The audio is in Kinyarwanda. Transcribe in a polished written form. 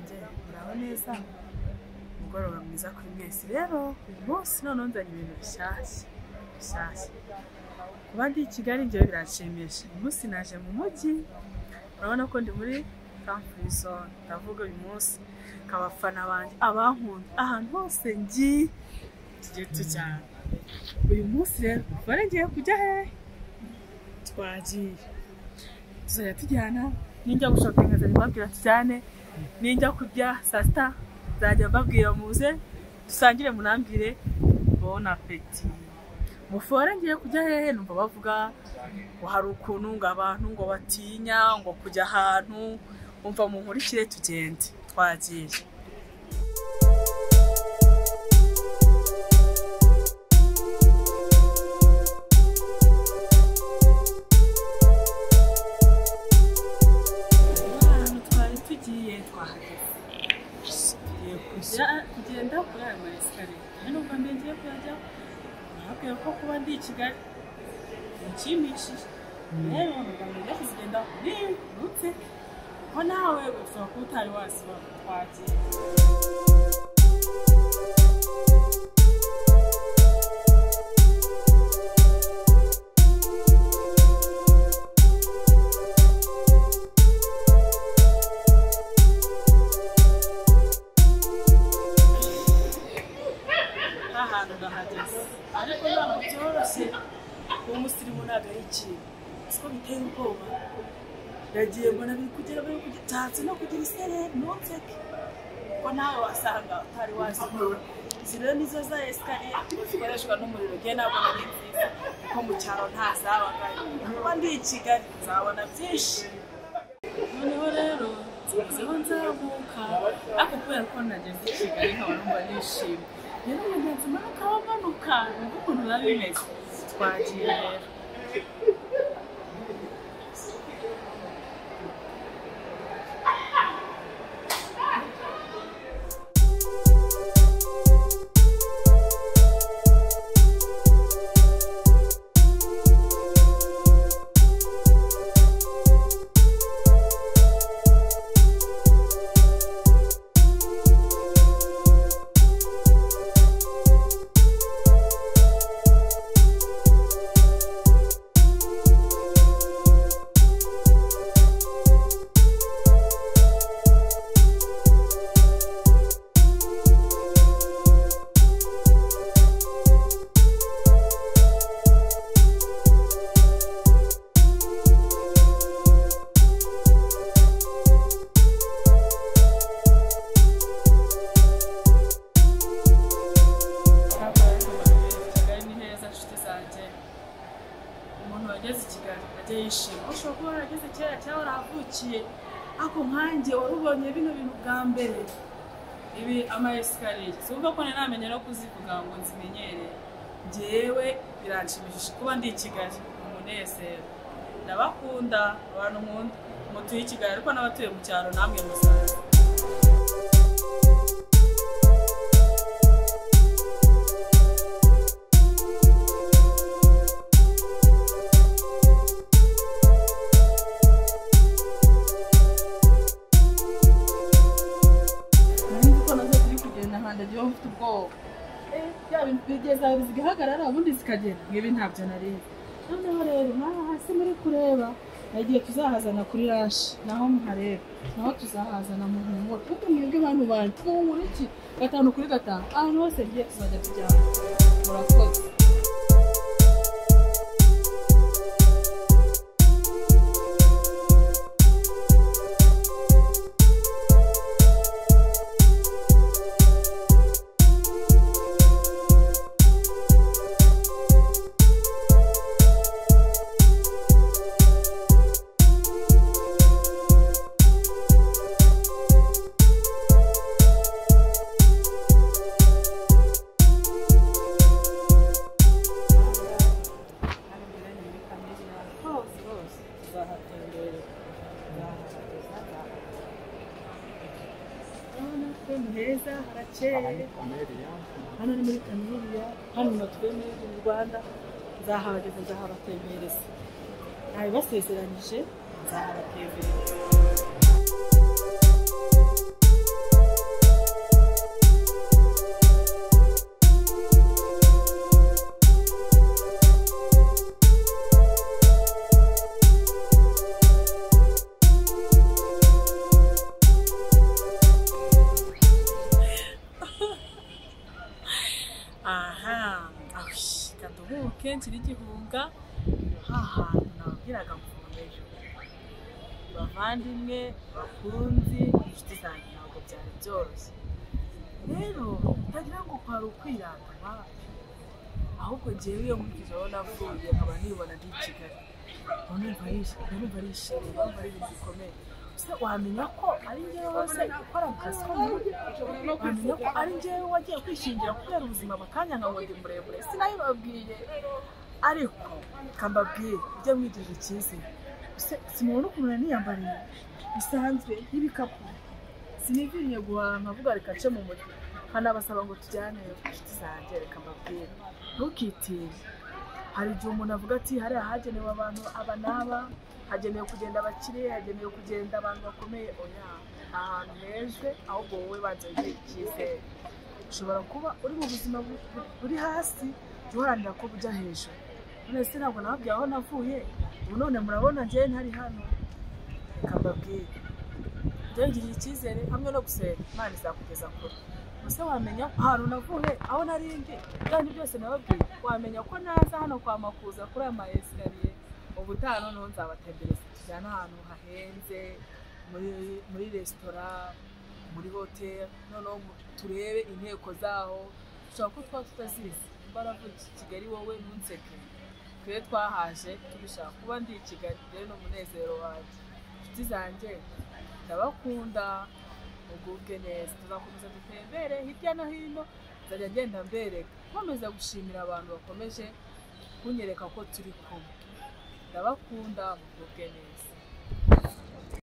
Zanjye, muraho neza, umugoroba mwiza kuri mwese. Rero uyu munsi noneho nzanye ibintu bishyashya bishyashya. Kuba ndi i Kigali njyewe biranshimisha. Uyu munsi naje mu mujyi, urabona ko ndi muri Car Free Zone. Ndavuga uyu munsi abafana banjye, abankunda, ahantu hose ngiye tugiye tujyana. Uyu munsi rero mufane ngiye kujya hehe? Twagiye, tuzajya tujyana. Ninjya gushopinga nzajya mbabwira tujyane, ninjya kurya saa sita nzajya mbabwira muze dusangire, munambwire bon appétit. Mufore ngiye kujya hehe? Numva bavuga ngo hari ukuntu ngo abantu ngo batinya ngo kujya ahantu, umva munkurikire tugende. Twagiye. Ahantu twari tugiye twahageze, tugiye kugenda kuri aya ma escalier. Nubwo mbere ngiye kuyajyaho, nababwiye ko kuba ndi i Kigali binshimishije. Rero nubwo mbere kuzigenda nirutse, kuko nawe ushobora kuba utari wasiba. Twagiye. Ahantu ndahageze, ariko ntabwo byoroshye. Kuba umusirimu ntabwo ari ikintu, siko biteye ubwoba. Nagiye mbona biri kugera, biri kugera, ntatse no kugira isereri, ntunseke kuko nawe wasanga utari wazibona. Izi rero nizo za escalier zikoreshwa n'umuriro. Ngewe ntabwo ari nziza kuko mu cyaro ntazabagayo. Kuba ndi i Kigali nzabona byinshi. Noneho rero nzizeho nzamuka, ariko kubera ko nageze i Kigali nkaba numva nishimye. Rero mugenzi manuka wamanuka, numva ukuntu biba bimeze. Twagiye rero. Kigali ni heza nshuti zanjye. Umuntu wageze i Kigali ajya yishima. Ushobora kuba warageze kera cyangwa warahavukiye, ariko nkanjye wari ubonye bino bintu bwa mbere, ibi ama escalier, sinumva ko nari namenye no kuzivuga ngo nzimenyere. Njyewe biranshimishije kuba ndi i Kigali, umunezero. Ndabakunda abantu nkunda mutuye i Kigali, ariko n'abatuye mu cyaro namwe musaza. Ndagiye mfite ubwoba, bya bintu bigeza zigahagarara ubundi zikagenda, ngibi ntabyo narize. Noneho rero nk'aha hasi muri kureba, nagiye tuzahazana kuri rashi, naho muhareba, naho tuzahazana mu humura. Kuko mwebwe bantu banjye muhumura iki 5 kuri 5, ahantu hose ngiye tuzajya tujyana. Murakoze. Heza harakeye. Hano ni muri Camellia, hano natuye muri Rwanda. Nzahabageza, nzahabatembereza. Nabibasezeranyije, nzahabatembereza. kenshi n'igihunga hantu nababwiraga mvuyeyo. Bavandimwe, bakunzi, inshuti zanjye, ntabwo byari byoroshye. Rero utagira ngo kwari ukwirata, wapi, ahubwo njyewe iyo nkurikije aho navuye nkaba nibona ndi i Kigali, numva ari ishimwe, numva ari ibintu bikomeye. Ese wamenya ko ari njyewe wese ukora mu kazi ko mu rugo? Wamenya ko ari njyewe wagiye kwishingira kubera ubuzima bakanyanga ngo ndi muremure? Sinabibabwiye, ariko kambabwiye ujye mwigirira icyizere. Ese simubona ukuntu niyambariye bisanzwe n'ibikapu? Siniviriye guhaha nkavuga reka nce mu mujyi, nkanabasaba ngo tujyane. Inshuti zanjye, reka mbabwire, ntukitinye. Hari igihe umuntu avuga ati hariya hagenewe abantu aba n'aba, hagenewe kugenda abakire, hagenewe kugenda abantu bakomeye. Oya, nta hantu hejwe, ahubwo wowe banza wigirire icyizere. Ushobora kuba uri mu buzima buri hasi, jya uharanira ko bujya hejuru. None se ntabwo nababwiye aho navuye? Ubu none murabona njyewe ntari hano. Reka mbabwire, jya wigirira icyizere hamwe no gusenga, Imana izakugeza kure. Ese wamenya ahantu navuye, aho nari ndi, kandi byose nababwiye? Wamenya ko naza hano kwa Makuza kuri aya ma escalier? Ubutaha noneho nzabatembereza, tujyane ahantu hahenze, muri resitora, muri hoteli, noneho turebe inteko zaho. Dushobora kuba twaba tutazizi. Baravuga iki Kigali, wowe ntunseke. Twe twahaje tubishaka. Kuba ndi i Kigali rero ni umunezero wanjye. Inshuti zanjye, ndabakunda, mugubwe neza. Tuzakomeza dutembere hirya no hino, nzajya ngenda mbereka, nkomeza gushimira abantu bakomeje kunyereka ko turi kumwe. Ndabakunda, mugubwe neza.